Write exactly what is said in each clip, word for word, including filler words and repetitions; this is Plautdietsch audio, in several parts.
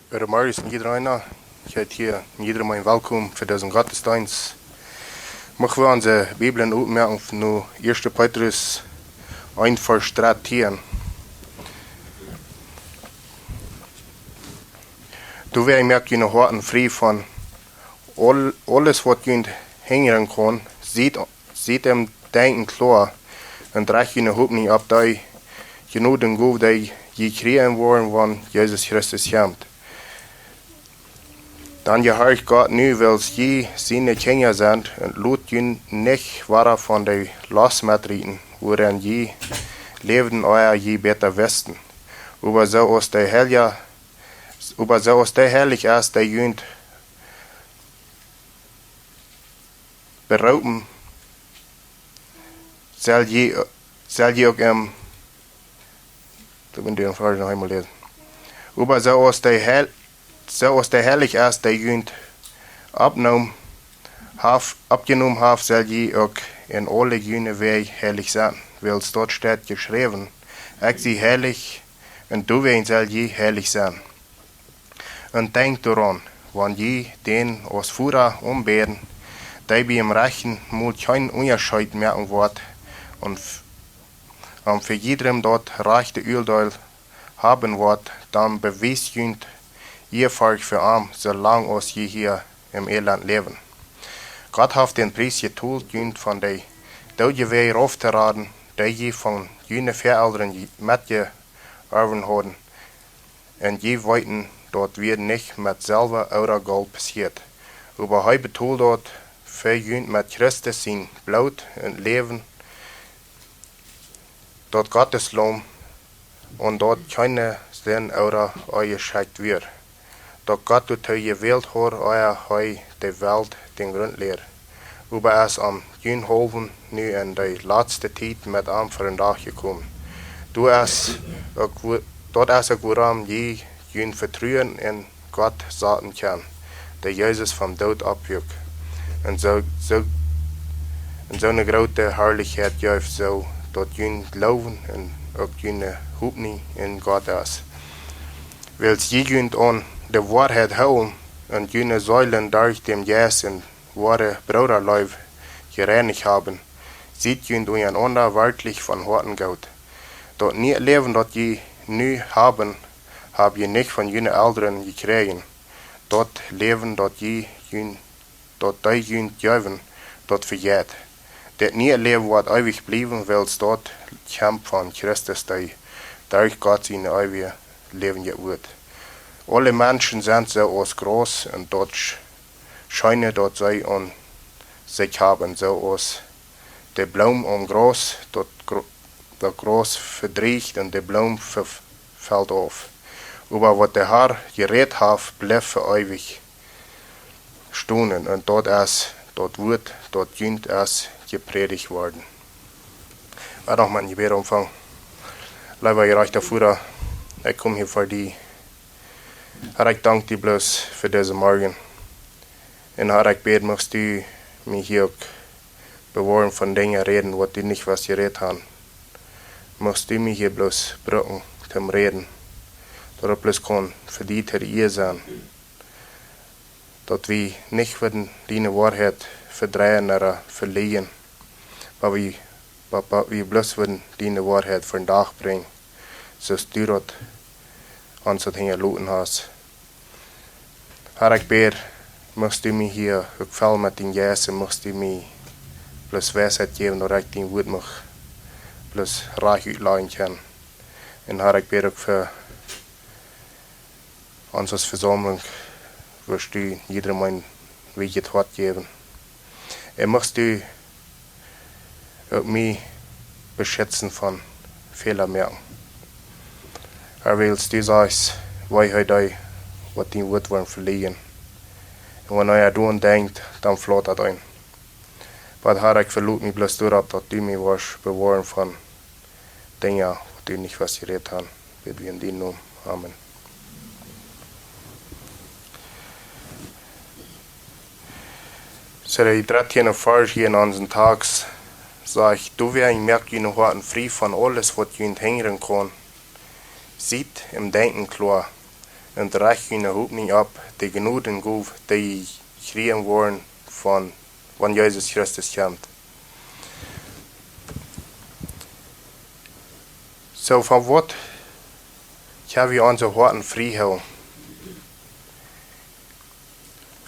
Goodemorjes, jieda eena. Ekj heet hia jieda eenen welkom fa disen Gottesdeenst. Mucht wie onse Bibeln opmoaken no ieeschte Petrus eent Varsch dartieen. Doawäajen moakt june Hoaten frie von aul-, aules waut junt hinjren kaun, siet, siet em Denkjen kloa un rajcht june Hopninj opp dee Jnodengoow, dee jie kjrieen woaren, wan Jesus Christus kjemt. Dan jehorcht Gott nu, wiels jie siene Kjinja sent, un lot junt nich wada von de Lost metrieten, wuarenn jie läwden, ea jie bäta wisten. Oba soo aus de Heilja, oba soo aus dee heilich es, dee junt beroopen, sell jie, sell jie uk em, doa mott ekj dän Varsch noch eemol läsen. Oba soo aus dee heil-, soo aus dee heilich es, dee junt oppnoom, haft, oppjenomen haft, sell jie uk en aule june Wäaj heilich sennen. Wiels doa steit jeschräwen: Ekj sie heilich, un doawäajen sell jie heilich sennen. Un denkjt doaraun, wan jie dän aus Voda aunbäden, dee biem rajchten Mol kjeen Unjascheet moaken woat un f-, un fa jiedrem daut rajchte Uadeel haben woat, dan bewiest junt Ieafurcht fa am, soo lang aus jie hia em Elend läwen. Gott haft dän Pries jetolt, junt von de Doodje wada rauf to raden, dee jie von june Väaelren je-, metjeorwen hauden. Un jie weeten, daut wia nich met Selwa ooda Golt passieet, oba hee betold daut fa junt met Christus sien Bloot un Läwen, daut Gott sien Laum, un daut kjeene Sind ooda Oajascheet wia, daut Gott doatoo jewält haud, ea hee de Welt dän Grunt läd, oba es om junt haulwen nu en de latste Tiet met am ver dän Dach jekomen. Doa es uk wo-, daut es uk wuarom jie jun Vetruen en Gott saten kjennen, dee Jesus vom Doot oppwakjt, un soo, soo, un soone groote Harlichkjeit jeef, soo daut jun Gloowen un uk june Hopninj en Gott es. Wiels jie junt aun de Woarheit hoolen un june Seelen derch dän Jeist en woare Brooda-Leew jereinicht haben, siet junt unjarenaunda werkjlich von Hoaten goot. Daut niee Läwen, daut jie nu haben, hab jie nich von june Elren jekjräajen. Daut Läwen, daut jie jun-, daut dee junt jeewen, daut vejeit. Daut niee Läwen woat eewich bliewen, wiels daut kjemt von Christus, dee derch Gott sien eewjet Läwen jeworden. Aule Menschen sent soo aus Graus, un daut sch-, scheene daut see aun sikj haben, soo aus de Bloom aum Graus, daut Gro-, daut Graus vedrieecht un de Bloom ve-, felt auf. Oba waut de Har jerät haft, blift fa eewich stonen, un daut es daut Wuat, daut junt es jeprädicht worden. Wie woaren noch met een Jebäd aunfangen. Leewa jerajchta Voda, ekj kom hia ver die. Har, ekj dank die bloos fa disen Morjen. Un Har, ekj bäd, muchst du mie hia uk bewoaren von Dinja räden, waut du nich west jerät haben. Muchst du mie hia bloos brucken toom räden, daut et bloos kaun fa die to de Ea sennen, daut wie nich wudden diene Woarheit vedreien ooda velieejen, oba wie, oba wie bloos wudden diene Woarheit ver dän Dach brinjen, soo aus du daut ons daut hinjaloten hast. Har, ekj bäd, muchst du mie hia uk fellen met dienen Jeist un muchst du mie bloos Weisheit jäwen, daut ekj dien Wuat mucht bloos rajcht utlajen kjennen. Un Har, ekj bäd uk fa ons aus Vesaumlunk, wurscht du jiedrem een weejet Hoat jäwen. Un muchst du uk mie beschitzen von Fäla moaken. Har, wiels du sajchst, wee es dee, waut dien Wuat woat velieejen. Un wan hee doaraun denkjt, dan flaut daut een. Oba Har, ekj veloot mie bloos doaropp, daut du mie woascht bewoaren von Dinja, waut du nich west jerät haben. Bäd wie en dienen Nomen. Amen. Soo, de dartieende Varsch hia en onsen Tekjst sajcht: Doawäajen moakt june Hoaten frie von aules, waut junt hinjren kaun. Siet em Denkjen kloa un rajcht june Hopninj opp de Jnod un Gow, dee jie kjrieen woaren von, wan Jesus Christus kjemt. Soo, von waut kjenn wie onse Hoaten frie hoolen?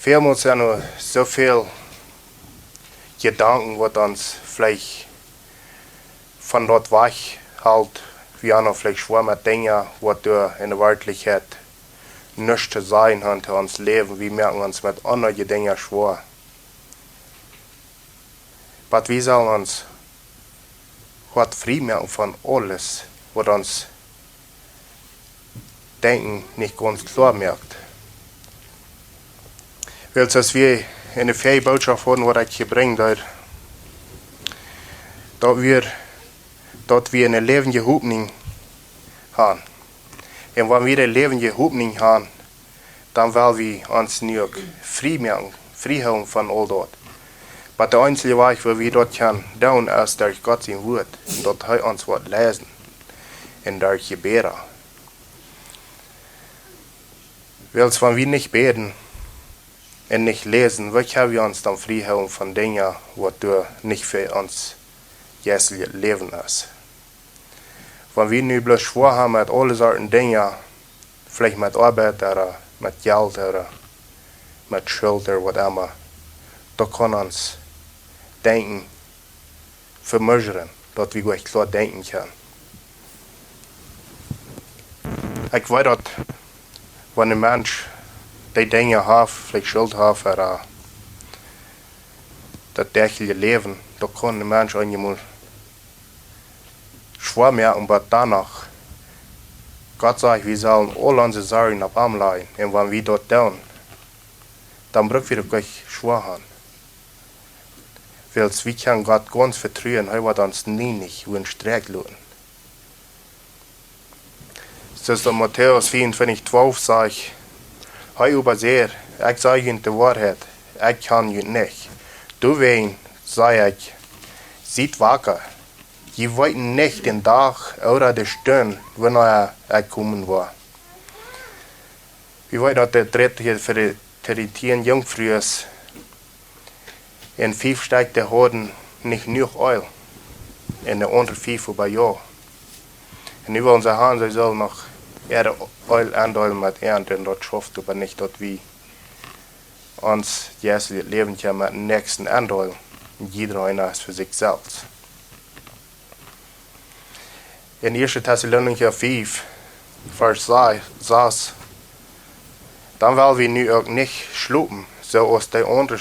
Välmol sent doa soo väl Jedanken, waut ons veleicht von daut wajch helt, wie han veleicht schwoa met Dinja, waut doa en de Werkjlichkjeit nuscht to sajen han to ons Läwen. Wie moaken ons met aundre Dinja schwoa. Oba wie sellen ons Hoat frie moaken von aules, waut ons Denkjen nich gaunz kloa moakt. Wiels aus wie en de väaje Bootschoft hauden, waut ekj jebrinjt haud, daut wie, daut wie ne läwendje Hopninj han. Un wan wie de läwendje Hopninj han, dan well wie ons nu uk frie moaken, frie hoolen von aul daut. Oba de eensje Wajch, woo wie daut kjennen doonen, es derch Gott sien Wuat, un daut hee ons woat leiden, un derch Jebäda. Wiels wan wie nich bäden un nich läsen, woo kjenn wie ons dan frie hoolen von Dinja, waut doa nich fa ons jeistlichet Läwen es? Wan wie nu bloos schwoa han met aule Sorten Dinja, veleicht met Oabeit ooda met Jelt ooda met Schult ooda waut emma, daut kaun ons Denkjen vemustren, daut wie nich kloa denkjen kjennen. Ekj weet daut, wan een Mensch dee Dinja haft, veleicht Schult haft ooda daut däajliche Läwen, daut kaun een Mensch eenjemol schwoa moaken, oba doano, Gott sajcht, wie sellen aul onse Sorjen opp am lajen. Un wan wie daut doonen, dan bruck wie daut nich schwoa han. Wiels wie kjennen Gott gaunz vetruen, hee woat ons nie nich em Stich loten. Soo aus Matäus vea un twintich twalf sajcht: "Hee oba säd: Ekj saj junt de Woarheit, ekj kjan junt nich. Doawäajen saj ekj: Siet wacka. Jie weeten nich dän Dach ooda de Stund, wanea ekj komen woa." Wie weeten daut de dredde fa de, fa de tieen Junkfrues, un fief Stekj, dee hauden nich jenuach Eelj, un de aundre fief oba jo. Un nu wullen see han, see sullen noch äa Eelj endeelen met an, un daut schauft oba nich, daut wie ons jeistlichet Läwen kjennen met dän Näakjsten endeelen. Jieda eena es fa sikj selfst. En ieeschte Tessalonicha fief, Varsch sas-, sas: "Dan well wie nu uk nich schlopen, soo aus de aundre,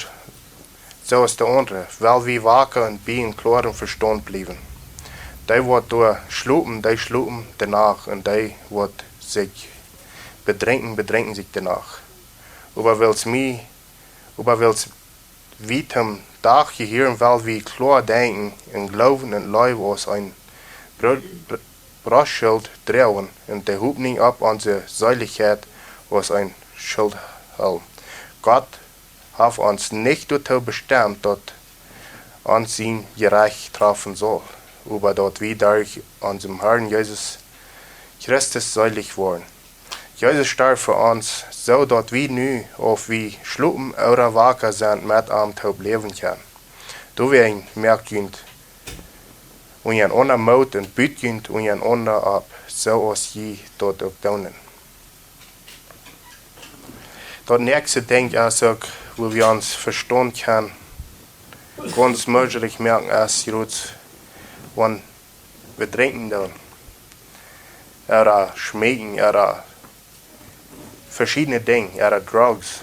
soo aus de aundre, well wie wacka un bie een kloaren Vestaunt bliewen. Dee, waut doa schlopen, dee schlopen de Nacht, un dee, waut sikj bedrinkjen, bedrinkjen sikj de Nacht. Oba wiels mie, oba wiels wie toom Dach jehieren, well wie kloa denkjen un Gloowen un Leew aus een Bru-, Bru-, Brustschilt droagen un de Hopninj opp onse Seelichkjeit aus een Schildhelm. Gott haft ons nich doatoo bestemt, daut ons sien Jerecht trafen saul, oba daut wie derch onsen Herrn Jesus Christus seelich woaren. Jesus storf fa ons, soo daut wie nu, auf wie schlopen ooda wacka sent, met am toop läwen kjennen. Doawäajen moakt junt unjarenaunda Moot un but junt unjarenaunda opp, soo aus jie daut uk doonen." Daut näakjste Dinkj es uk, wua wie ons Vestaunt kjennen gaunz mieselich moaken, es jrods wan wie drinkjen doonen, ooda schmeekjen, ooda veschiedne Dinja, ooda Drugs.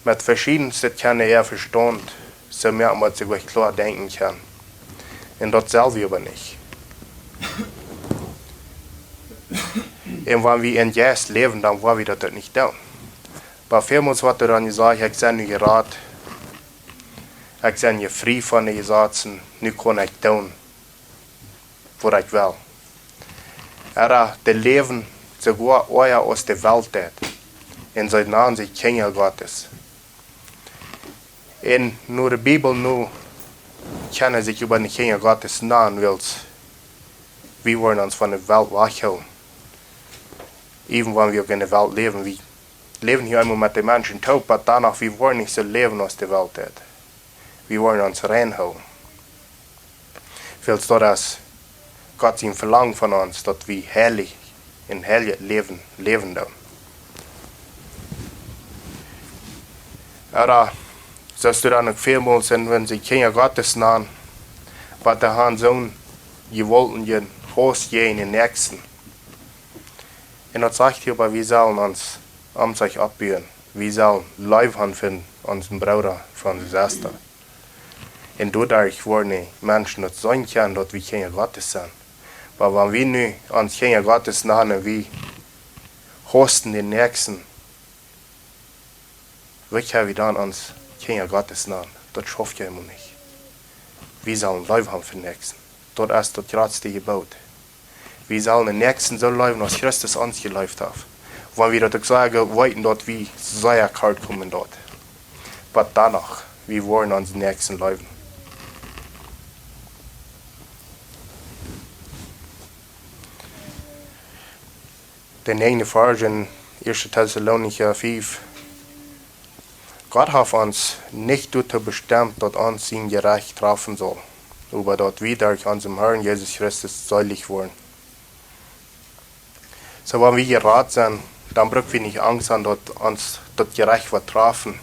Met veschiedenstet kjennen äa Vestaunt soo moaken, daut see nich kloa denkjen kjennen. Un daut sell wie oba nich. Un wan wie em Jeist läwen, dan woa wie daut uk nich doonen. Oba välmols woat doa dan jesajcht: "Ekj sie nu jerat, ekj sie nu frie von de Jesazen, nu kaun ekj doonen waut ekj well." Ooda dee läwen soogoa oaja aus de Welt deit, un see nanen sikj Kjinja Gottes. Un no de Bibel no kjennen see sikj oba nich Kjinja Gottes nanen, wiels wie woaren ons von de Welt wajchhoolen. Even wan wie uk enne Welt läwen, wie läwen hia eemol met de Menschen toop, oba doano, wie woaren nich soo läwen aus de Welt deit. Wie woaren ons rein hoolen. Wiels daut es Gott sien Velangen von ons, daut wie heilich, een heiljet Läwen läwen doonen. Ooda, soo aus du dan uk välmol sent, wan see Kjinja Gottes nanen, oba dee han soon jewaultjen Hauss jäajen dän Näakjsten. Un daut sajcht hia, oba wie sellen ons om sikj oppbuen. Wie sellen Leew han fa onsen Brooda, fa onse Sesta. Un doaderch woaren de Menschen daut seenen kjennen, daut wie Kjinja Gottes sent. Oba wan wie nu ons Kjinja Gottes nanen, wie haussen dän Näakjsten, woo kjenn wie dan ons Kjinja Gottes nanen? Daut schauft je emol nich. Wie sellen Leew han fa dän Näakjsten. Daut es daut jratste Jeboot. Wie sellen dän Näakjsten soo leewen, aus Christus ons jeleeft haft. Wan wie daut uk sajen, weeten daut wie sea kort komen doa. Oba doano, wie woaren onsen Näakjsten leewen. De näajende Varsch en Ieeschte Tessalonicha fief. Gott haft ons nich doatoo bestemt, daut ons sien Jerecht trafen saul, oba daut wie derch onsen Herrn Jesus Christus seelich woaren. Soo, wan wie jerat sent, dan bruck wie nich Angst han, daut ons daut Jerecht woat trafen,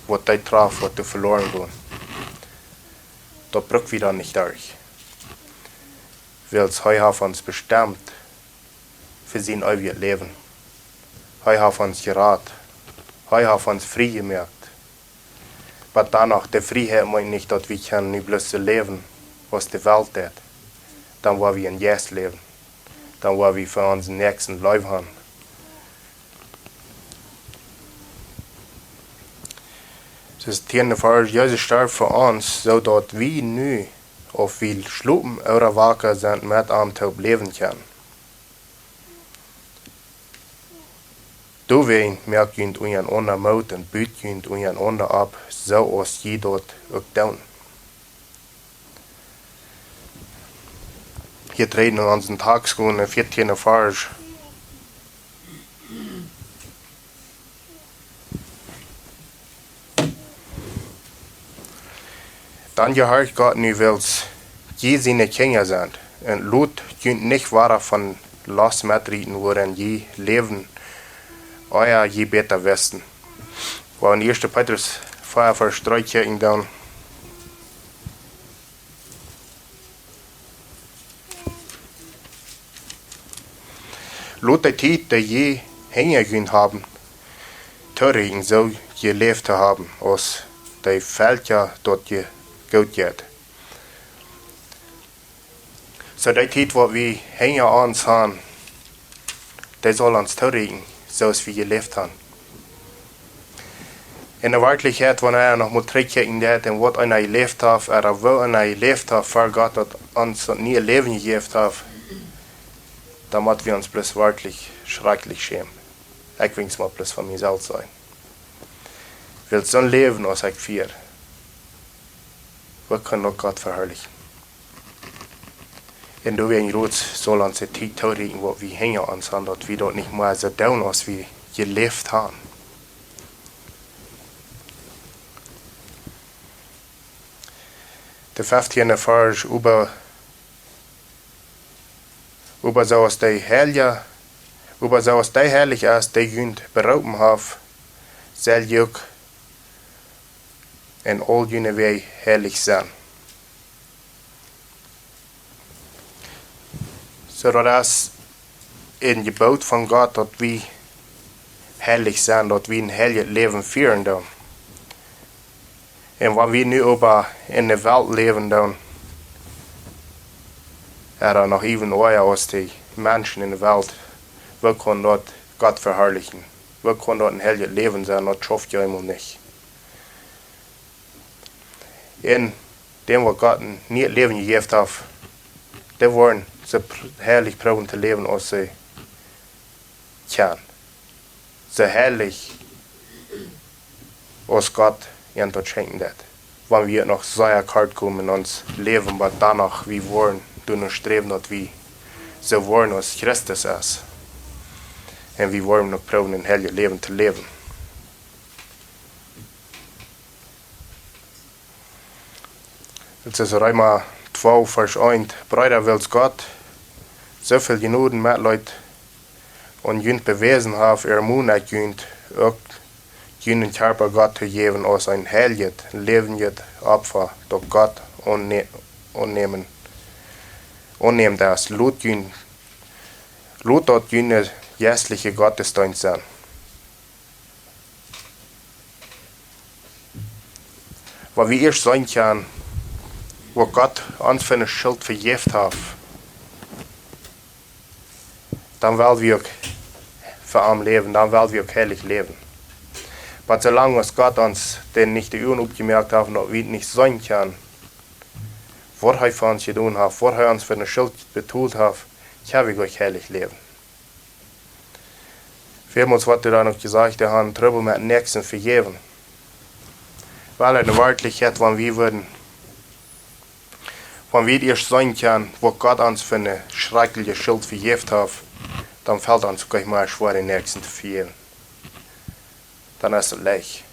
waut dee traft, waut doa veloaren gonen. Daut bruck wie dan nich derch. Wiels hee haft ons bestemt fa sien eewjet Läwen. Hee haft ons jerat. Hee haft ons frie jemoakt. Oba doano, de Frieheit meent nich, daut wie kjennen nu bloos soo läwen, aus de Welt deit. Dan woa wie em Jeist läwen. Dan woa wie fa onsen Näakjsten Leew han. Daut es de tieende Varsch. Jesus storf fa ons, soo daut wie nu, auf wie schlopen ooda waka sent, met am toop läwen kjennen. Doawäajen moakt junt unjarenaunda Moot un but junt unjarenaunda opp, soo aus jie daut uk doonen. Hia treden wie onsen Takjst aun, de vieetieende Varsch. Dan jehorcht Gott nu, wiels jie siene Kjinja sent, un lot junt nich wada von Lost metrieten, wuaraun jie läwden, ea jie bäta wisten. Wua wie en Ieeschte Petrus vea Varsch dree kjikjen doonen. Lot de Tiet, dee jie hinja junt haben, torieekjen, soo jeläft to haben, aus de Velkja daut je goot jeit. Soo de Tiet, waut wie hinja ons han, dee saul ons torieekjen, soo aus wie jeläft han. En de Werkjlichkjeit, wan eena noch mol trigjkjikjen deit, un waut eena jeläft haft, ooda woo eena jeläft haft, ver Gott daut ons daut niee Läwen jejäft haft, dan mott wie ons bloos werkjlich schrakjlich schämen. Ekj well mau bloos von mie selfst sajen. Wiels soon Läwen aus ekj fia, woo kaun daut Gott veharlichen? Un doawäajen, Gott saul ons de Tiet torieekjen, waut wie hinja ons han, daut wie daut nich mea soo doonen, aus wie jeläft han. De fieftieende Varsch: Oba, oba soo aus de Heilje, oba soo aus dee heilich es, dee junt beroopen haft, sell jie uk en aul june Wäaj heilich sennen. Soo daut es een Jeboot von Gott, daut wie heilich sennen, daut wie een heiljet Läwen fieren doonen. Un wan wie nu oba en de Welt läwen doonen, ooda noch even ea aus de Menschen en de Welt, woo kaun daut Gott veharlichen? Woo kaun daut een heiljet Läwen sennen? Daut schauft je emol nich. Un dän, waut Gott een nieet Läwen jejäft haft, dee woaren soo pr-, heilich proowen to läwen, aus see kjennen. Soo heilich, aus Gott an daut schenkjen deit. Wan wie noch sea kort komen en ons Läwen, oba doano, wie woaren doano sträwen, daut wie soo woaren, aus Christus es. Un wie woaren uk proowen een heiljet Läwen to läwen. Et es Reema twee, Varsch eent: Breeda, wiels Gott soo väl Jnod un Metleet aun junt bewäsen haft, ermon ekj junt uk, junen Kjarpa Gott to jäwen aus een heiljet, läwendjet Opfa, daut Gott aunne-, aunnämen, aunnämend es. Lot junt, lot daut june jeistliche Gottesdeenst sennen. Wan wie ieescht seenen kjennen, waut Gott ons fa eene Schult vejäft haft, dan well wie uk fa am läwen, dan well wie uk heilich läwen. Oba soo lang aus Gott ons dan nich de Uagen opjemoakt haft un daut wie nich seenen kjennen, waut hee fa ons jedonen haft, waut hee ons fa eene Schult betolt haft, kjenn wie nich heilich läwen. Välmols woat doa dan uk jesajcht, dee haben Trubbel met Näakjsten vejäwen. Well, en Werkjlichkjeit, wan wie wudden, wan wie ieescht seenen kjennen, waut Gott ons fa eene schrakjliche Schult vejäft haft, dan felt ons uk nich mea schwoa, dän Näakjsten to vejäwen. Dan es et leicht.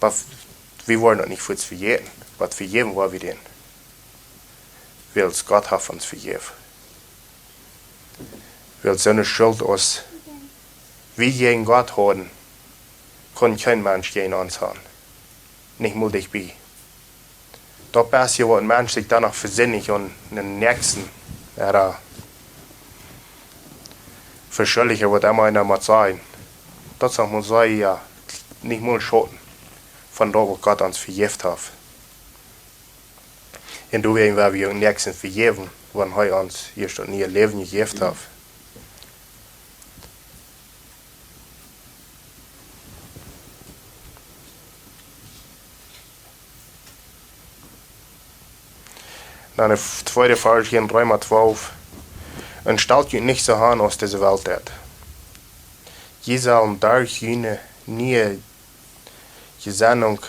Oba wie woaren daut nich fuaz vejäten. Waut vejäwen woa wie dän? Wiels Gott haft ons vejäft. Wiels soone Schult aus wie jäajen Gott hauden, kunn kjeen Mensch jäajen ons haben. Nich mol dicht bie. Daut Bestje, waut een Mensch sikj dan noch vesinnjt aun dän Näakjsten, ooda veschuldicht, waut emma eena mott sennen, daut saul mol sennen, jo, nich mol een Schauten von daut, waut Gott ons vejäft haft. Un doawäajen woa wie uk dän Näakjsten vejäwen, wan hee ons ieescht daut niee Läwen jejäft haft. Dan de f-, tweede Varsch hia en Reema twalf: Un stalt junt nich soo aun aus dise Welt deit. Jie sellen derch june niee Jesennunk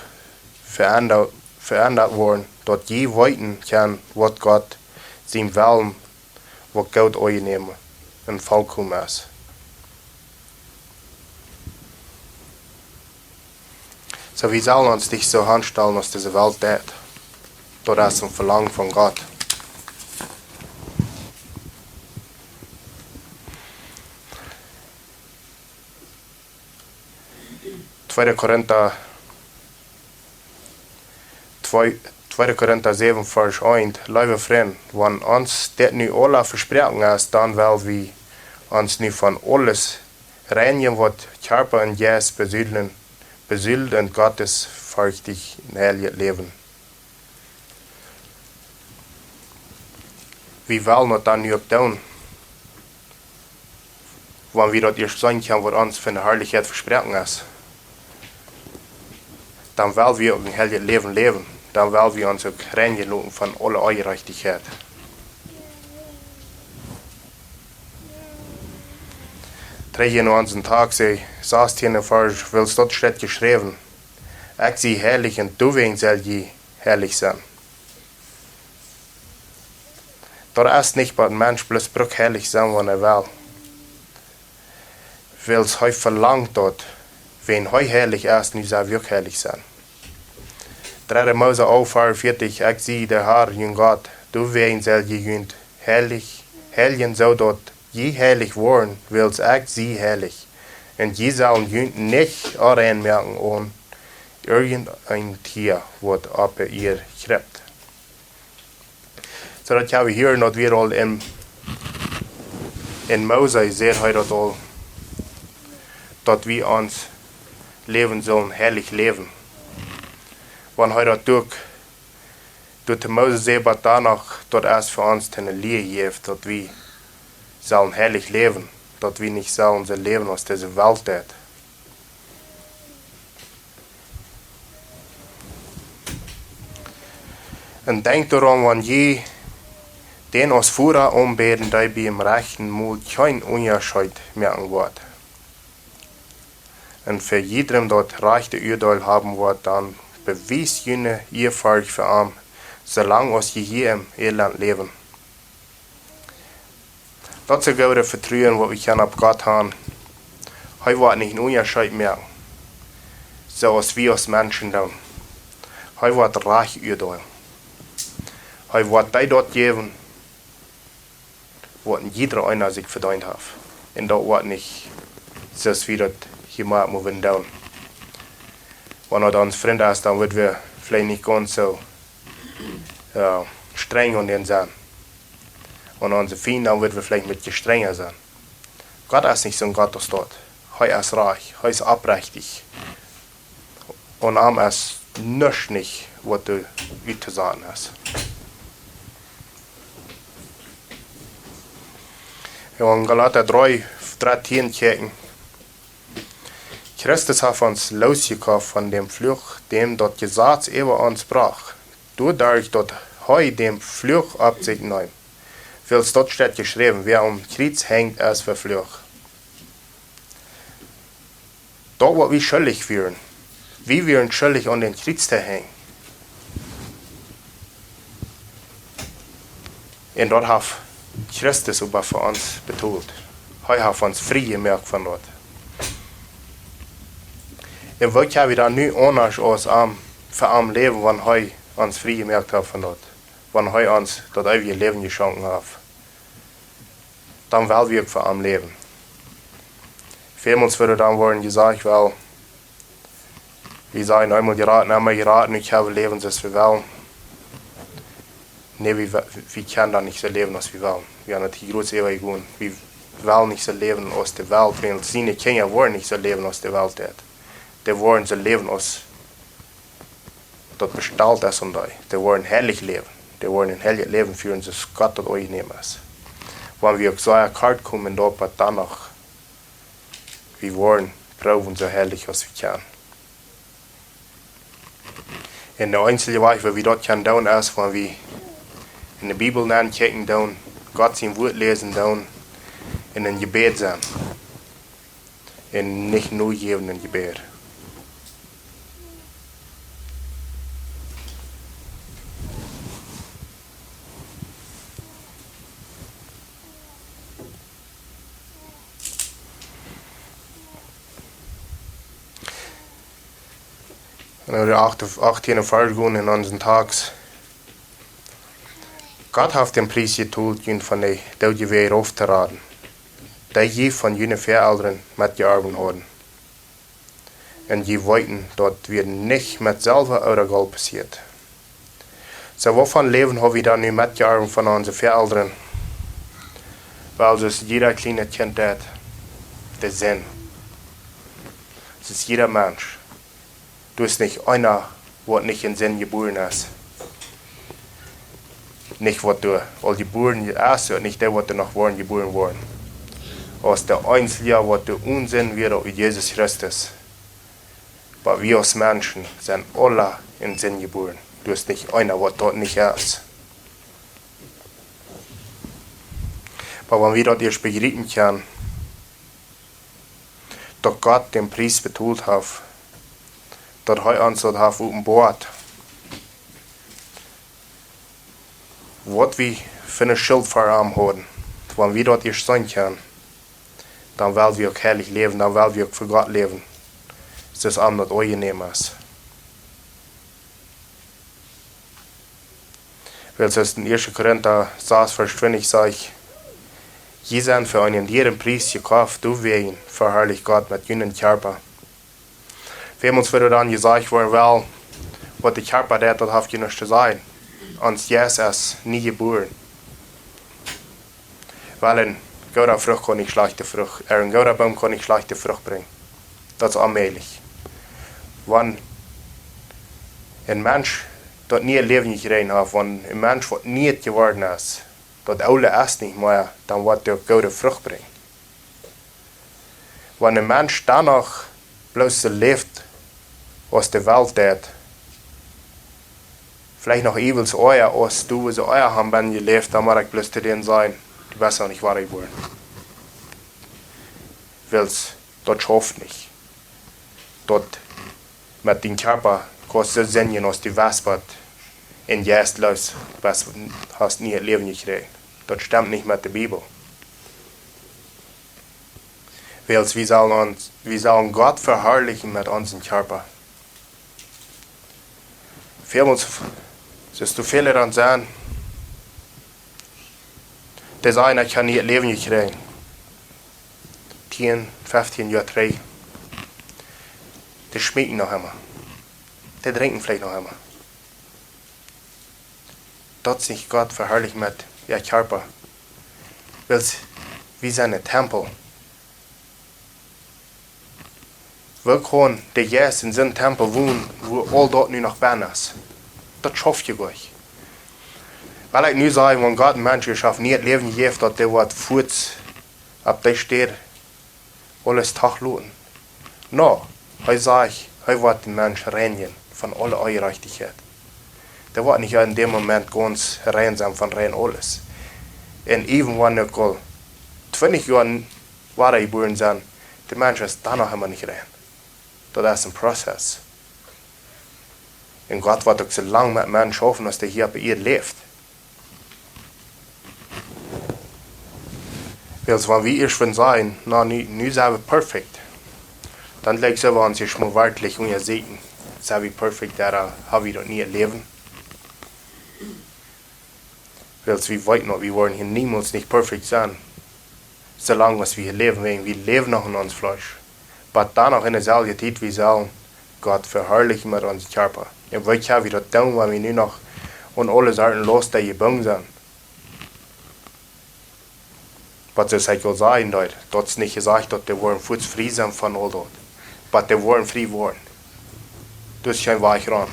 veenda-, veendat woaren, daut jie weeten kjennen, waut Gott sien Wellen, waut goot, aunjenäm un volkomen es. Soo, wie sellen ons nich soo aunstalen aus dise Welt deit. Daut es een Velangen von Gott. Tweede Korinta, twee, Tweede Korinta säwen, Varsch eent: Leewe Frind, wan ons dit nu aula vesproaken es, dan well wie ons nu von aules reinjen, waut Kjarpa un Jeist besudlen, besudelt, un gottesferchtich un heiljet Läwen. Wie wellen daut dan nu uk doonen, wan wie daut ieescht seenen kjennen, waut ons fa eene Harlichkjeit vesproaken es. Dan well wie uk een heiljet Läwen läwen. Dan well wie ons uk reinjen loten von aule Onjerajchtichkjeit. Trigj en onsen Takst, sastiende Varsch: Wiels daut steit jeschräwen: Ekj sie heilich un doawäajen sell jie heilich sennen. Daut es nich, waut een Mensch bloos brukt heilich sennen, wan hee well. Wiels hee velangt daut, wan hee heilich es, nu sell wie uk heilich sennen. Dredde Mose alf, Varsch veatich: Ekj sie de Herr, jun Gott, doawäajen sell jie junt heilich, heiljen, soo daut jie heilich woaren, wiels ekj sie heilich. Un jie sellen junt nich onrein moaken aun irjent een Tia, waut oppe Ieed kjript. Soo daut jo, wie hieren daut wia aul en, en Mose, säd hee daut aul, daut wie ons Läwen sullen heilich läwen. Wan hee daut uk, doa to Mose säd, oba dan noch, daut es fa ons eene Lia jeft, daut wie sellen heilich läwen, daut wie nich sellen soo läwen aus dise Welt deit. Un denkjt doaraun, wan jie dän aus Voda aunbäden, dee biem rajchten Mol kjeen Unjascheet moaken woat, un fa jiedrem daut rajchte Uadeel haben woat, dan bewiest june Ieafurcht fa am, soo lang aus jie hia em Elend läwen. Daut es een goodet Vetruen, waut wie kjennen opp Gott haben. Hee woat nich een Unjascheet moaken, soo aus wie aus Menschen doonen. Hee woat rajcht uadeelen. Hee woat dee daut jäwen, waut een jiedra eena sikj vedeent haft. Un daut woat nich, soo aus wie daut hia mau motten doonen. Wan daut ons Frint es, dan woa wie veleicht nich gaunz soo, jo, strenj aun dän sennen. Wan onse Fiend, dan woa wie veleicht een bät strenja sennen. Gott es nich soon Gott aus daut. Hee es rajcht, hee es oprechtich. Un am es nuscht nich, waut doa uttosaten es. Jo, en Galata dree, dartieen kjikjen. Christus haft ons loosjekoft von däm Fluch, däm daut Jesaz äwa ons brocht, doaderch daut hee dän Fluch opp sikj neem. Wiels daut steit jeschräwen: Wäa aum Kjriez henjt, es veflucht. Daut, waut wie schuldich wieren, wie wieren schuldich aun dän Kjriez to henjen. Un daut haft Christus oba fa ons betolt. Hee haft ons frie jemoakt von daut. Un woo kjenn wie dan nu aundasch aus am, fa am läwen, wan hee ons frie jemoakt haft von daut? Wan hee ons daut eewje Läwen jeschonken haft, dan well wie uk fa am läwen. Välmols woat dan woaren jesajcht: Well, wie sent eemol jerat, emma jerat, nu kjenn wie läwen soo aus wie wellen. Nä, wie, wie kjennen dan nich soo läwen aus wie wellen. Wie haben daut hia groot äwajegonen. Wie wellen nich soo läwen aus de Welt, wiels siene Kjinja woaren nich soo läwen aus de Welt deit. Dee woaren soo läwen aus daut bestalt es aun dee. Dee woaren heilich läwen. Dee woaren een heiljet Läwen fieren, soo aus Gott daut aunjenomen es. Wan wie uk soo kort komen, daut, oba dan noch, wie woaren proowen, soo heilich aus wie kjennen. Un de eensje Wajch, woo wie daut kjennen doonen, es, wan wie en de Bibel nenkjikjen doonen, Gott sien Wuat läsen doonen, un em Jebäd sennen. Un nich nojäwen em Jebäd. Un de achte, achttiende Varsch gonen en onsen Takjst. Gott haft dän Pries jetolt, junt von de Doodje wada opptoraden, dee jie von june Väaelren metjeorwen hauden. Un jie weeten, daut wia nich met Selwa ooda Golt passieet. Soo, waut fa Läwen ha wie dan nu metjeorwen von onse Väaelren? Well, soo aus jieda kjlienet Kjint deit, de Sind. Soo aus jieda Mensch. Doa es nich eena, waut nich en Sind jebuaren es. Nich waut doa aul jebuaren es, un nich dee, waut doa noch woaren jebuaren woaren. Aus de eensja, waut doa one Sind wia, daut wia Jesus Christus. Oba wie aus Menschen sent aula en Sind jebuaren. Doa es nich eena, waut daut nich es. Oba wan wie daut ieescht bejriepen kjennen, daut Gott dän Pries betolt haft, daut hee ons daut haft openboat, waut wie fa ne Schult ver am hauden. Wan wie daut ieescht seenen kjennen, dan well wie uk heilich läwen, dan well wie uk fa Gott läwen, soo aus am daut aunjenomen es. Wiels et en ieeschte Korinta sas, Varsch twintich sajcht: Jie sent fa eenen dieren Pries jekoft, doawäajen veharlicht Gott met junen Kjarpa. Välmols woat dan jesajcht woaren: Well, waut de Kjarpa deit, daut haft nuscht to sajen. Ons Jeist es nie jebuaren. Well, een gooda Frucht kaun nich schlajchte Frucht, ä, een gooda Boom kaun nich schlajchte Frucht brinjen. Daut es onmäajlich. Wan een Mensch daut niee Läwen jekjräajen haft, wan een Mensch waut nieet jeworden es, daut oole es nich mea, dan woat dee uk goode Frucht brinjen. Wan een Mensch dan noch bloos soo läft aus de Welt deit, veleicht noch eewels oaja aus du, woo see oaja haben jeläft, dan mott ekj bloos to dän sajen: Du best noch nich wada jebuaren. Wiels daut schauft nich. Daut met dän Kjarpa kaust soo sennen aus de Wesp, un jeistloos best, hast nie Läwen jekjräajen. Daut stemt nich met de Bibel. Wiels wie sellen, ons, wie sellen Gott veharlichen met onsen Kjarpa. Väl ons, sest du väl dan sennen, dee sajen, ekj hab nie daut Läwen jekjräajen. Tieen, feftieen Joa trigj. Dee schmeekjen noch emma. Dee drinkjen veleicht noch emma. Daut es nich Gott veharlichen met äa Kjarpa. Wiels wie sent een Tempel. Woo kaun de Jeist en soon Tempel wonen, wua aul daut nu noch bennen es? Daut schauft je nich. Well ekj nu sajen, wan Gott een Mensch jeschaufen haft, nie daut Läwen jejäft, daut dee woat fuaz opp dee Städ aules toloten? Nä, hee sajcht, hee woat dän Mensch reinjen von aule Onjerajchtichkjeit. Dee woat nich en däm Moment gaunz rein sennen von rein aules. Un even wan ekj aul twintich Joa wada jebuaren sie, de Mensch es dan noch emma nich rein. Daut es een Prozess. Un Gott woat uk soo lang met Menschen schaufen, aus dee hia opp Ieed läft. Wiels wan wie ieescht von sajen, nä, nu, nu sent wie perfekt, dan jlikj soo wie ons ieescht mol werkjlich unjasieekjen. Sent wie perfekt, ooda hab wie daut nie daut Läwen? Wiels wie weeten noch, wie woaren hia niemols nich perfekt sennen. Soo lang aus wie hia läwen, wäajen wie läwen noch en ons Fleesch. Oba dan noch en deeselwje Tiet, wie sellen Gott veharlichen met onsen Kjarpa. Un weet jie, woo daut dan, wan wie nu noch aun aule Sorten Lausten jebungen sent? Oba soo aus ekj aul säd, daut, daut es nich jesajcht, daut dee woaren fuaz frie sennen von aul daut. Oba dee woaren frie woaren. Daut es kjeen Wajch ran.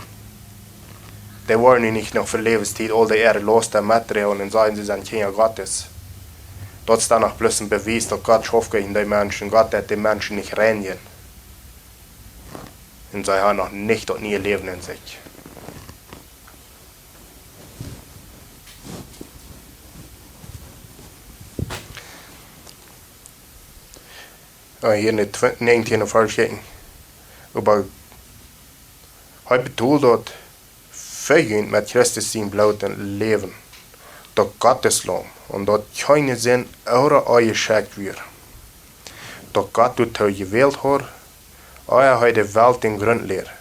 Dee woaren nu nich noch fa Läwenstiet aul dee äare Lausten metdroagen un sajen, see sent Kjinja Gottes. Daut es dan noch bloos een Bewies, daut Gott schauft jäajen dee Menschen, Gott deit dee Menschen nich reinjen. Un see haben noch nich daut niee Läwen en sikj. Ah, hia en de twe-, näajentieende Varsch kjikjen. Oba hee betold daut fa junt met Christus sien Bloot en Läwen, daut Gott es Laum, un daut kjeene Sind ooda Oaja jeschekjt wia. Daut Gott doatoo jewält haud, ea hee de Welt dän Grunt läd,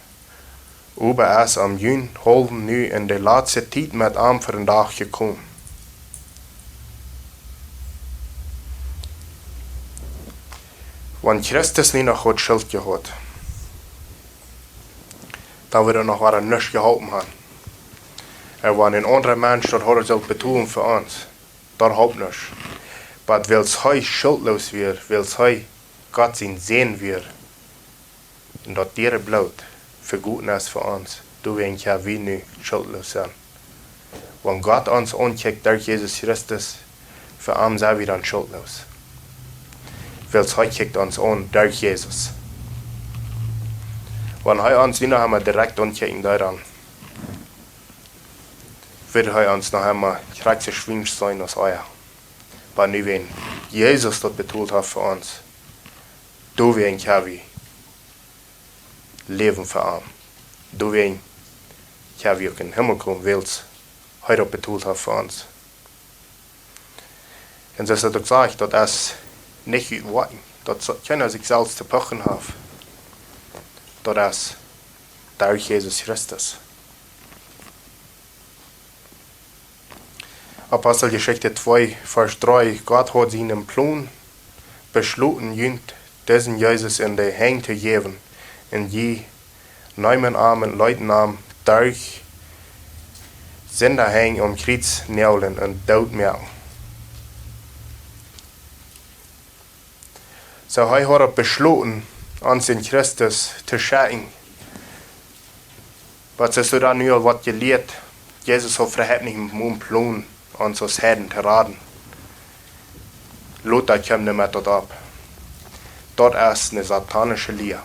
oba es om junt haulwen nu en de latste Tiet met am fa dän Dach jekomen. Wan Christus nich noch haud Schult jehaut, dan wudd noch wada nuscht jeholpen haben. Un wan een aundra Mensch daut haud sult betolen fa ons, daut holp nuscht. Oba wiels hee schultloos wia, wiels hee Gott sien Sän wia, un daut diere Bloot vegoten es fa ons, doawäajen kjenn wie nu schultloos sennen. Wan Gott ons aunkjikjt derch Jesus Christus, fa am sent wie dan schultloos. Wiels hee kjikjt ons aun derch Jesus. Wan hee ons nu noch emol direkt aunkjikjen deed, dan wudd hee ons noch emol krakjt soo schwiensch sennen aus ea. Oba nu wan Jesus daut betolt haft fa ons, doawäajen kjenn wie läwen fa am. Doawäajen kjenn wie uk en Himmel komen, wiels hee daut betolt haft fa ons. Un soo aus daut uk sajcht, daut es nich ut Woakjen, daut es kjeena sikj selfst to puchen haft. Daut es derch Jesus Christus. Aposteljeschicht twee, Varsch dree: Gott haud sienen Plon beschloten, junt disen Jesus en de Henj to jäwen, un jie neemen am un leeten am derch Sindahenj aum Kjriez näajlen un doot moaken. Soo, hee haud beschloten, ons en Christus to schekjen. Oba soo aus du dan nu aul waut jelieet, Jesus haud äwahaupt nich een Plon, ons aus Heiden to raden. Lota kjeem doamet opp. Daut es eene satanische Lia.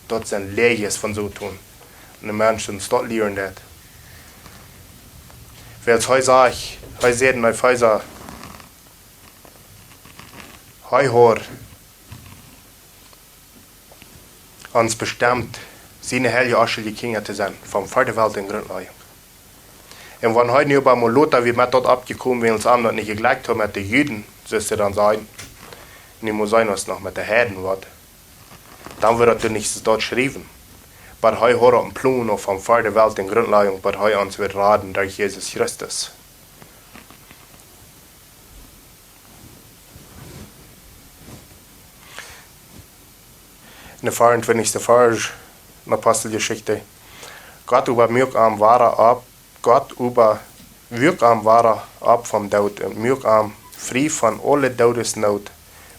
Daut sent Läajes von Soton. Un de Mensch, dee daut lieren deit. Wiels hee sajcht, hee sajcht en Efeesa, hee haud ons bestemt, siene heilje, onschuldje Kjinja to sennen, von ver de Welt en Grunt lajen. Un wan hee nu oba mol lota wia met daut oppjekomen, wiels am daut nich jejlikjt haud met de Juden, soo aus see dan säden, Nu mott sennen aus noch met de Heiden waut. Dan wudd daut nich soo doa schriewen. Oba hee haud opp een Plon aul von ver de Welt de Grundlajen, oba hee ons wudd raden derch Jesus Christus. En de veeauntwintichste Varsch en Aposteljeschicht. Gott oba muak am wada opp, Gott oba wuak am wada opp vom Doot un muak am frie von aule Doodesnoot,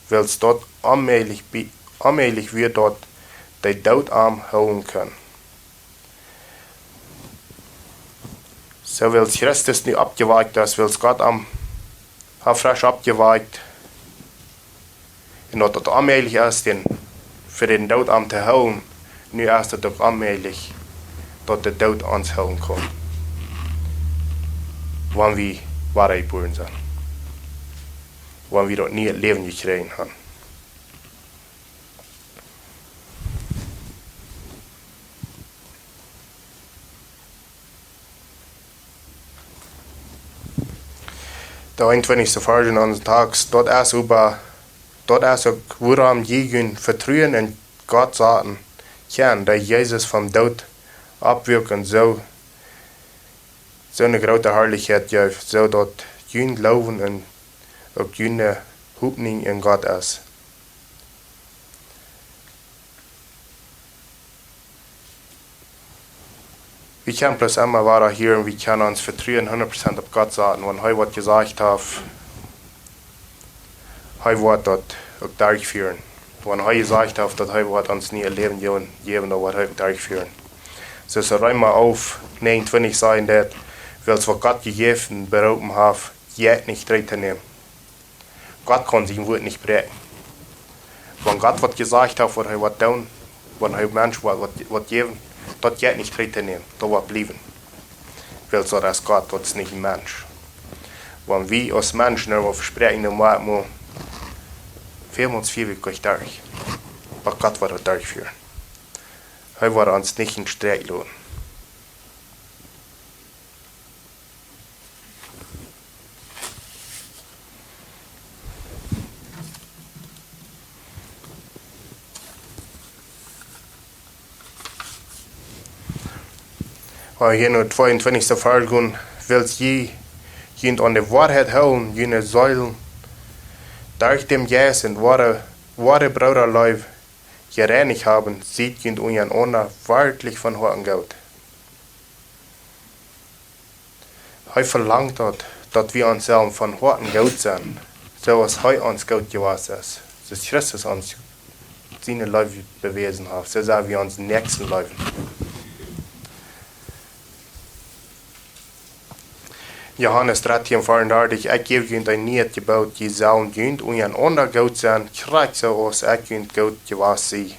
wiels daut onmäajlich, bie- onmäajlich wia, daut de Doot am hoolen kunn. Soo wiels Christus nu oppjewakjt es, wiels Gott am haft fresch oppjewakjt, un daut daut onmäajlich es, dän, fa dän Doot am to hoolen, nu es daut uk onmäajlich, daut de Doot ons hoolen kaun. Wan wie wadajebuaren sent. Wan wie daut niee Läwen jekjräajen haben. De eenuntwintichste Varsch en onsen Tekjst, daut es oba, daut es uk wuarom jie jun Vetruen en Gott saten kjennen, dee Jesus vom Doot oppwuak un soo, soo eene groote Harlichkjeit jeef, soo daut jun Gloowen un uk june Hopninj en Gott es. Wie kjennen bloos emma wada hieren, wie kjennen ons Vetruen hundat Prozent opp Gott saten, wan hee waut jesajcht haft, hee woat daut uk derchfieren. Wan hee jesajcht haft, daut hee woat ons niee Läwen jäwen, jäwen, dan woat hee uk derchfieren. Soo aus Reema alf näajenuntwintich sajcht daut, wiels waut Gott jejäft un beroopen haft, jeit nich trigj to nämen. Gott kaun sien Wuat nich bräakjen. Wan Gott waut jesajcht haft, waut hee woat doonen, wan hee Mensch woat, woat, woat jäwen, daut jeit nich trigj to nämen, daut woat bliewen. Wiels daut es Gott, daut es nich een Mensch. Wan wie aus Menschen irjentwaut vespräakjen, dan woat mau väl mol väl Wäakj derch. Oba Gott woat daut derchfieren. Hee woat ons nich em Stich loten. Wan wie hia no tweeuntwintichste Varsch gonen, wiels jie junt aun de Woarheit hoolen, june Seelen derch dän Jeist un woare, woare Brooda Leew jereinicht haben, siet junt unjarenaunda werkjlich von Hoaten goot. Hee velangt daut, daut wie ons sellen von Hoaten goot sennen, soo aus hee ons goot jewast es, soo aus Christus ons siene Leew bewäsen haft, soo sell wie onsen Näakjsten leewen. Johanes dartieen veeaundartich: Ekj jäw junt een nieet Jeboot, jie sellen junt unjarenaunda goot sennen, krakjt soo aus ekj junt goot jewast sie.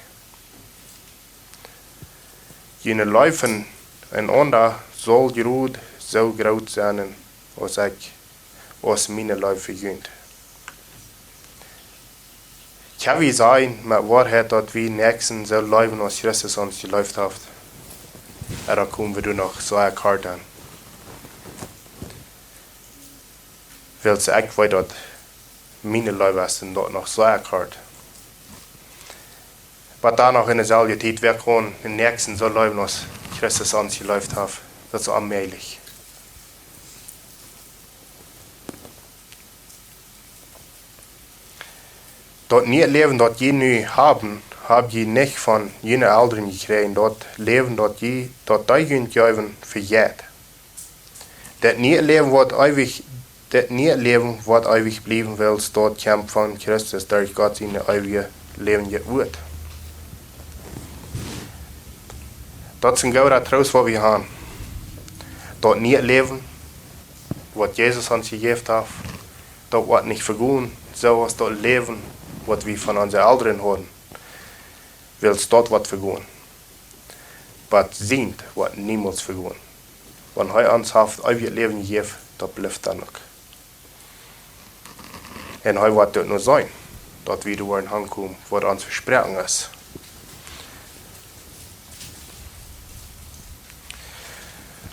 June Leew fa enaunda saul jrod soo groot sennen aus ekj, aus miene Leew fa junt. Kjenn wie sajen met Woarheit, daut wie Näakjsten soo leewen aus Christus ons jeleeft haft? Ooda komen wie doa noch soo kort aun? Wiels ekj weet, daut miene Leew es un daut noch soo kort. Oba dan noch en deeselwje Tiet, wie kjennen dän Näakjsten soo leewen aus Christus ons jeleeft haft. Daut es onmäajlich. Daut niee Läwen, daut jie nu haben, hab jie nich von june Elren jekjräajen. Daut Läwen, daut jie, daut dee junt jeewen, vejeit. Daut niee Läwen woat eewich, daut niee Läwen woat eewich bliewen, wiels daut kjemt von Christus derch Gott sien eewjet läwendjet Wuat. Daut es een grooten Troost, waut wie haben. Daut niee Läwen, waut Jesus ons jejäft haft, daut woat nich vegonen, soo aus daut Läwen, waut wie von onse Elren hauden, wiels daut woat vegonen. Oba sient woat niemols vegonen. Wan hee ons haft eewjet Läwen jejäft, daut blift dan uk. Un hee woat daut nu sennen, daut wie doa woaren aunkomen, waut ons vesproaken es.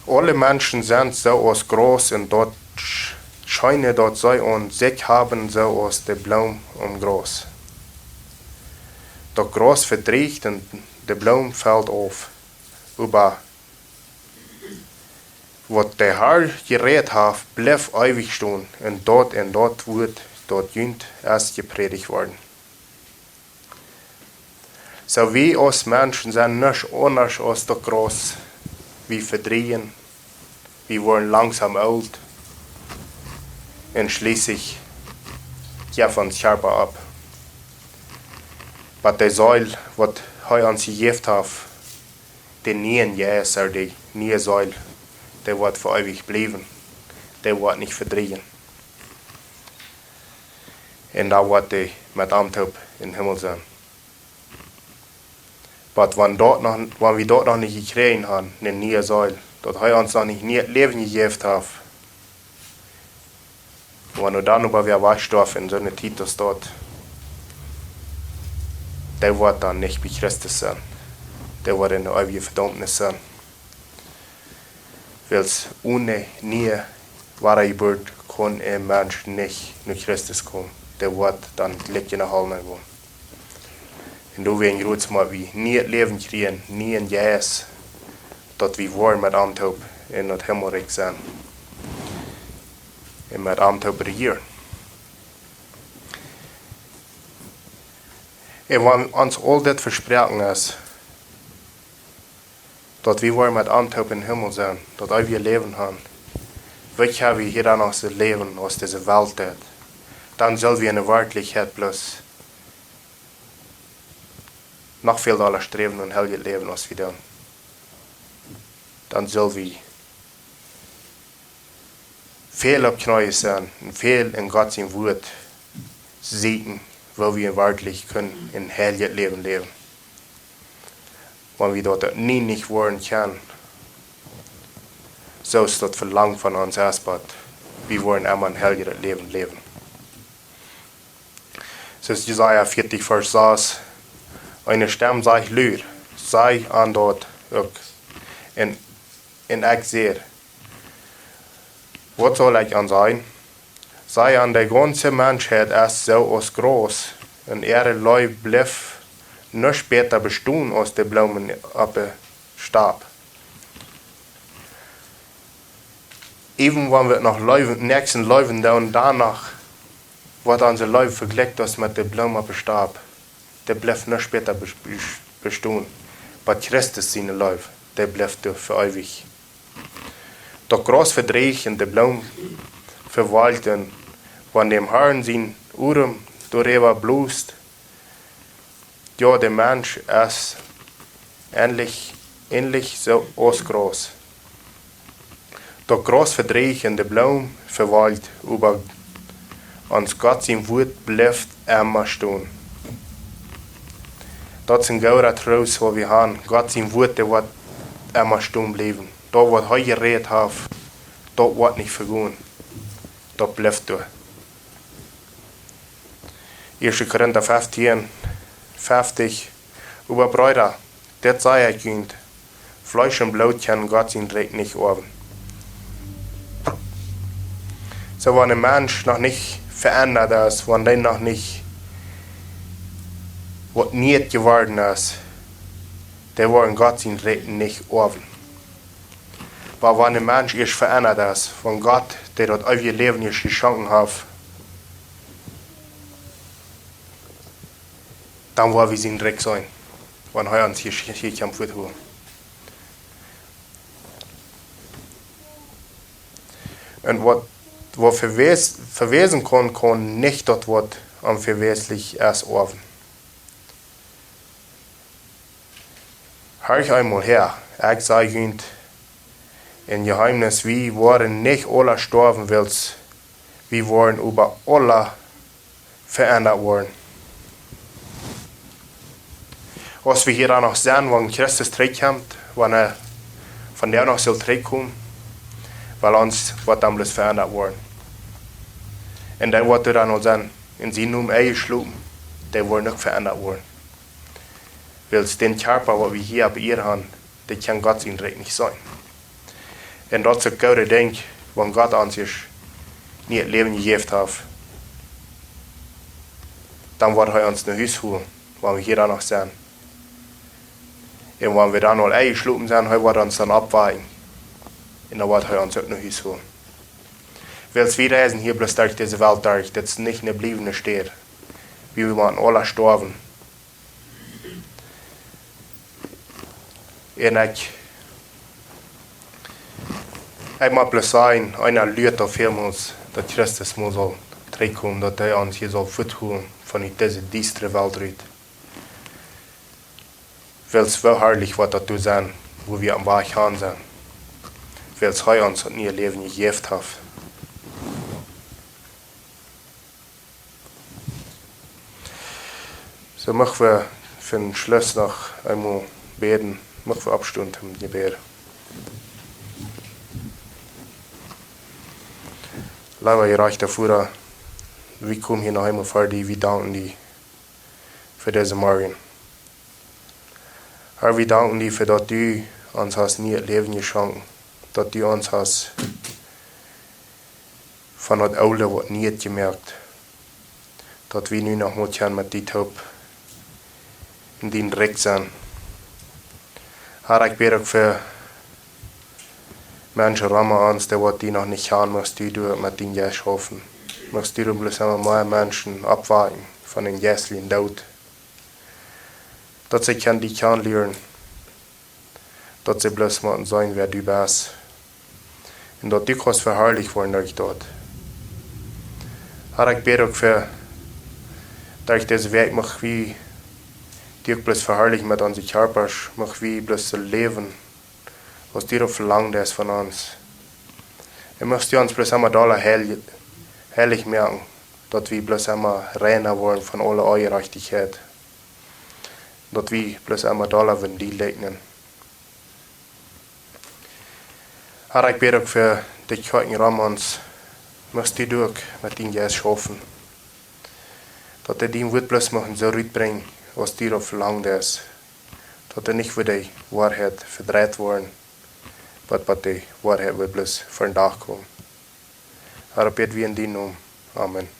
Aule Menschen sent soo aus Graus, un daut sch-, scheene, daut see aun sikj haben, soo aus de Bloom aum Graus. Daut Graus vedrieecht un de Bloom felt auf. Oba waut de Herr jerät haft, blift eewich stonen, un daut, un daut woat, daut junt es jeprädicht worden. Soo wie aus Menschen sent nuscht aundasch aus daut Graus. Wie vedrieejen, wie woaren langsom oolt, un schlieslich jeft ons Kjarpa opp. Oba de Seel, waut hee ons jejäft haft, de niee Jeist, ooda de niee Seel, dee woat fa eewich bliewen, dee woat nich vedrieejen. Un dan woat dee met am toop em Himmel sennen. Oba wan daut noch, wan wie daut noch nich jekjräajen haben, eene niee Seel, daut hee ons noch nich nieet Läwen jejäft haft, wan wie dan oba wada wajchstorwen en soone Tiet aus daut, dee woat dan nich bie Christus sennen. Dee woat en de eewje Vedaumnis sennen. Wiels one niee Wadajeburt kaun een Mensch nich no Christus komen. Dee woat dan jlikj enne Hal nenn gonen. Un doawäajen jrots mott wie nieet Läwen kjrieen, nieen Jeist, daut wie woaren met am toop en daut Himmelrikj sennen. Un met am toop rejieren. Un wan ons aul dit vesproaken es, daut wie woaren met am toop em Himmel sennen, daut eewje Läwen haben, woo kjenn wie hia dan noch soo läwen aus dise Welt deed? Dan sell wie en de Werkjlichkjeit bloos noch väl dolla sträwen un heiljet Läwen aus wie doonen. Dan sell wie väl opp Kjneeen sennen un väl en Gott sien Wuat sieekjen, woo wie werkjlich kjennen een heiljet Läwen läwen. Wan wie daut nie nich woaren kjennen, soo aus daut velangt von ons es, oba wie woaren emma een heiljet Läwen läwen. Soo aus Jesaja vieetich, Varsch sas: Eene Stemm sajcht: Lua, saj an daut uk. Un, un ekj saj: Waut saul ekj an sajen? Saj an, de gaunze Menschheit es soo aus Graus, un äare Leew blift nuscht bäta bestonen aus de Bloomen opp de Stap. Even wan wie noch leewen, Näakjsten leewen doonen, dan noch woat onse Leew vejlikjt aus met de Bloom opp de Stap. Dee blift nuscht bäta bes-, bes-, bestonen. Oba Christus siene Leew, dee blift doa fa eewich. Daut Graus vedrieecht un de Bloom vewalkjen, wan däm Harn sien Odem doaräwa blost, jo, de Mensch es eenlich, eenlich soo aus Graus. Daut Graus vedrieecht un de Bloom vewalkjen, oba ons Gott sien Wuat blift emma stonen. Daut es een grooten Troost, waut wie haben. Gott sien Wuat, dee woat emma stonen bliewen. Daut, waut hee jerät haft, daut woat nich vegonen. Daut blift doa. Ieeschte Korinta feftieen, feftich: Oba Breeda, dit saj ekj junt: Fleesch un Bloot kjennen Gott sien Rikj nich oawen. Soo, wan een Mensch noch nich veendat es, wan dee noch nich waut nieet jeworden es, dee woaren Gott sien Rikj nich oawen. Oba wan een Mensch ieescht veendat es, wan Gott, dee daut eewje Läwen ieescht jeschonken haft, dan woa wie sien Rikj seenen, wan hee ons hia, hia kjemt wada holen. Un waut, waut vewäs-, vewäsen kaun, kaun nich daut, waut am vewäslich es, oawen. Horcht eemol häa, ekj saj junt een Jeheemnis: Wie woaren nich aula stoawen, wiels wie woaren oba aula veendat woaren. Aus wie hia dan noch sent, wan Christus trigjkjemt, wan hee vondoag noch saul trigjkomen, wiels ons woat dan bloos veendat woaren. Un dee, waut doa dan aul sent, en sienen Nomen enjeschloten, dee woaren uk veendat woaren. Wiels dän Kjarpa, waut wie hia opp Ieed haben, dee kaun Gott sien Rikj nich seenen. Un daut es daut goode Dinkj, wan Gott ons ieescht nieet Läwen jejäft haft, dan woat hee ons no Hus holen. wan wie hia dan noch sent. Un wan wie dan aul enjeschlopen sent, hee woat ons dan oppwakjen. Un dan woat hee ons uk no Hus holen. Wiels wie reisen hia bloos derch dise Welt derch, dit es nich ne bliewende Städ. Wie woaren aula stoawen. Un ekj, ekj mott bloos sajen, eena luat aul välmols, daut Christus mol saul trigjkomen, daut hee ons hia saul fuatholen von ut dise diestre Welt rut. Wiels woo harlich woat daut doa sennen, wua wie aum Wajch han sent. Wiels hee ons daut niee Läwen jejäft haft. Soo, mucht wie fa dän Schluss noch eemol bäden, mucht wie oppstonen toom Jebäd. Leewa jerajchta Voda, wie komen hia noch eemol ver die, wie danken die fa disen Morjen. Herr, wie danken die fa daut du ons hast nieet Läwen jeschonken, daut du ons hast von daut oole waut nieet jemoakt, daut wie nu noch mol kjennen met die toop en dien Rikj sennen. Herr, ekj bäd uk fa Menschen rom ons, dee waut die noch nich kjanen, muchst du doa met dien Jeist schaufen. Muchst du doa bloos emma mea Menschen oppwakjen von dän jeistlichen Doot, daut see kjennen die kjanen lieren, daut see bloos motten seenen, wäa du best. Un daut du kaust veharlicht woaren derch daut. Herr, ekj bäd uk fa, derch dise Wäakj mucht wie die uk bloos veharlichen met onse Kjarpasch, mucht wie bloos soo läwen, aus du daut velangt hast von ons. Un muchst du ons bloos emma dolla heil-, heilich moaken, daut wie bloos emma reina woaren von aule Onjerajchtichkjeit. Daut wie bloos emma dolla woaren die likjnen. Herr, ekj bäd uk fa de Kjoakjen rom ons, muchst du doa uk met dien Jeist schaufen, daut dee dien Wuat bloos muchten soo rutbrinjen, aus du daut velangt hast, daut dee nich fa de Woarheit vedreit woaren, oba daut de Woarheit woat bloos ver dän Dach komen. Herr, bäd wie en dienen Nomen. Amen.